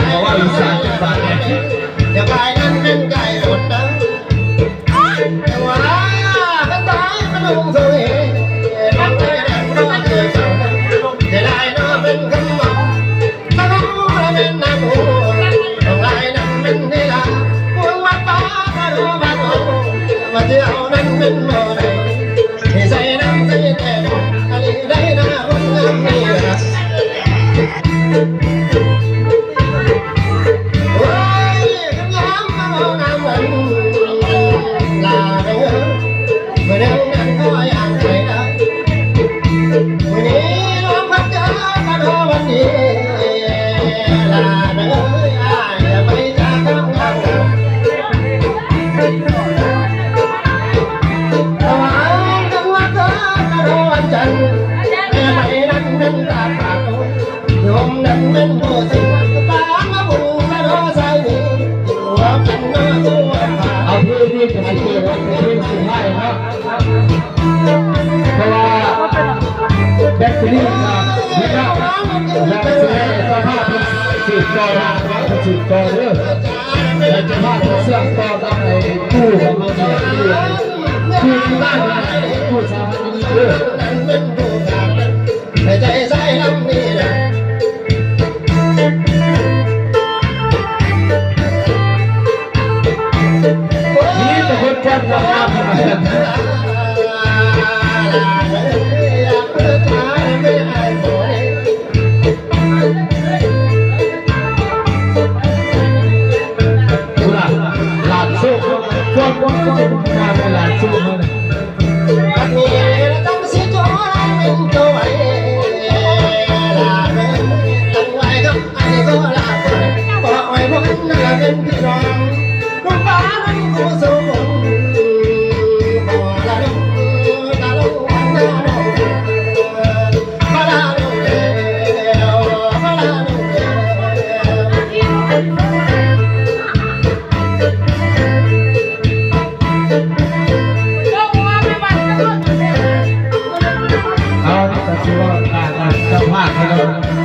ເວົ້າອີສານຈັກບາດແດ່. ຢ່າໄປນັ້ນແມ່ນໄກຫົນເດີ ແຕ່ວ່າຄັນຕາຍມັນຫົງສົງເຫ ນ້ອງໄດ້ນັ້ນກໍເກີດເສົາ ຈະໄດ້ເນາະເປັນຄຳເວົ້າ ສະເພາະລະແມ່ນນາງໂອ ນ້ອງໄດ້ນັ້ນແມ່ນເວລາ ພວກວັດປ່າກະໂດບັດໂອ ວ່າຊິເອົານັ້ນແມ່ນບໍ່ໄດ້ ໃສ່ນາງໃສ່ແຕ່ດອກ ອັນນີ້ໄດ້ນາຄົນງາມນີ້ລະ. ໂອ້ຍ ງາມມາບໍ່ງາມນັ້ນ ລາເອີຍ ມື້ໜຶ່ງນັ້ນກໍຢາກໄດ້ ມື້ນີ້ນ້ອງພັດເຈີກັນຮອດວັນນີ້ ລາເອີຍ ອ້າຍຢ່າໄປຈາກກັນ ຕະວັນ ຕະວັນເກີດ ຕະວັນຈັນ ແມ່ໄມ້ນັ້ນແມ່ນຕາຂາວ ໂຍມນັ້ນແມ່ນຜູ້ສິງ ປາງມາບຸງມາໂນໄຊນີ້ ຢູ່ກັນມາສູ່ວ່າ ເອົາ ເພງນີ້ເປັນເພງ ເພງສຸດທ້າຍເນາະ ເພາະວ່າແບັດເຕີຣີກໍເບິດແລ້ວ ແລ້ວຊິໃຫ້ເຈົ້າພາບເພິ່ນສືບຕໍ່ ເພິ່ນສືບຕໍ່ເດີ ໃຫ້ເຈົ້າພາບເພິ່ນເຊື່ອມຕໍ່ກັບໄອ້ຕູ້ຂອງເຮົານີ້ ຕູ້ ຕູ້ທີ່ບ້ານນີ້ ຕູ້ສາມານນີ້ເດີ. ໃນໃຈໃສ່ລຳນີ້ນະ ມີແຕ່ຄົນແຊບງາມໆ ພຸ້ນລະ ຫຼານໂຊກ ຄວາມ ຄວາມ ຄວາມງາມຂອງຫຼານໂຊກເຮົານີ້. ບັດນີ້ລະຕ້ອງຊິໂຈລາເປັນໂຕໄວ ລາເອີຍ ຕັ້ງໄວ້ກັບອັນນີ້ກໍລາໄປ ຂໍອວຍພອນລະເປັນພີ່ນ້ອງ ລູກຫຼານຜູ້ສົມບູນ ຂໍລະລົງ ລະລົງ ລະລົງ ລະລົງແລ້ວ ລະລົງແລ້ວ. ເອົາ ນີ້ກໍຄືວ່າການສຳພາດເນາະ